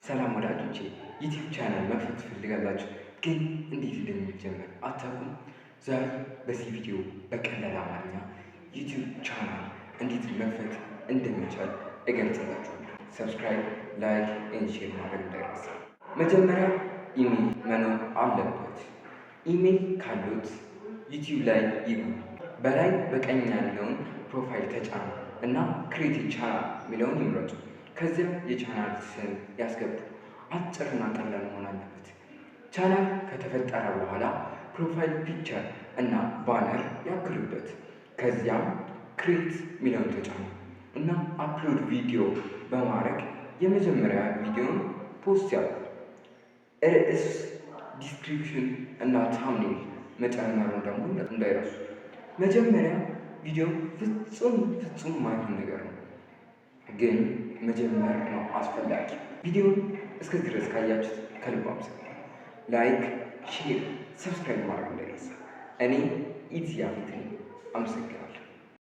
ሰላም ወዳጆቼ፣ YouTube channel መክፈት ትፈልጋላችሁ ግን እንዴት እንደሚጀመር አታውቁም? ዛሬ በዚህ ቪዲዮ በቀላል አማርኛ YouTube channel እንዴት መክፈት እንደሚቻል እገልጽላችኋለሁ። Subscribe፣ like and share ማድረግ እንዳይረሳ። መጀመሪያ ኢሜይል መኖር አለበት። ኢሜይል ካሉት YouTube ላይ ይግቡ። በላይ በቀኝ ያለውን profile ተጫኑ እና create channel የሚለውን ይምረጡ። ከዚያ የቻናል ስም ያስገቡ። አጭርና ቀላል መሆን አለበት። ቻናል ከተፈጠረ በኋላ profile picture እና banner ያክሉበት። ከዚያም create የሚለውን ተጫኑ እና upload video በማድረግ የመጀመሪያ ቪዲዮን post ያርጉ። ርዕስ፣ description እና thumbnail መጨመሩን ደግሞ እንዳይረሱ። መጀመሪያ ቪዲዮ ፍጹም ፍጹም ማይሆን ነገር ነው፣ ግን መጀመር ነው አስፈላጊ። ቪዲዮን እስከዚህ ድረስ ካያችሁት ከልብ አመሰግናለሁ። Like፣ share፣ subscribe ማድረግ እንዳይረሳ። እኔ ኢትስ ያፌት ነኝ። አመሰግናለሁ።